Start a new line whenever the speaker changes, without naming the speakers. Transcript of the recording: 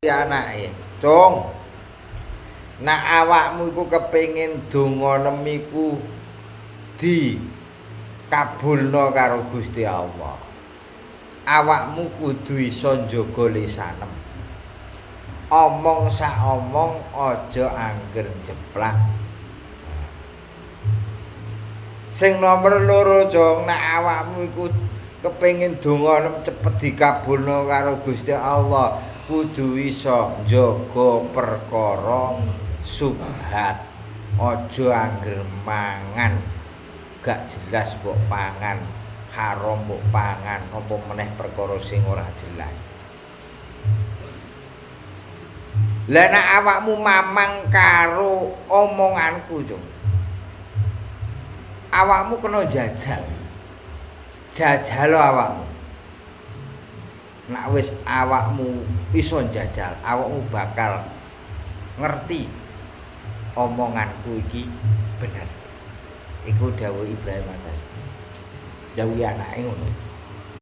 Anake, "Cung, nek awakmu iku kepengin donga nemiku dikabulno karo Gusti Allah, awakmu kudu iso njaga lisanem. Omong sak omong aja angger jeplak. Sing nomor loro, Cung, nek awakmu iku kepengin donga cepet dikabulno karo Gusti Allah, kudu iso njaga perkara subhat. Aja angger mangan gak jelas mbok pangan, haram mbok pangan, apa meneh perkara sing ora jelas. Lah nek awakmu mamang karo omonganku, Cung, awakmu kena jajal. Jajal awakmu. Nek wis awakmu iso njajal, awakmu bakal ngerti omonganku iki bener." Iku dawuh Ibrahim At-Tasmi. Dawuh anake ngono.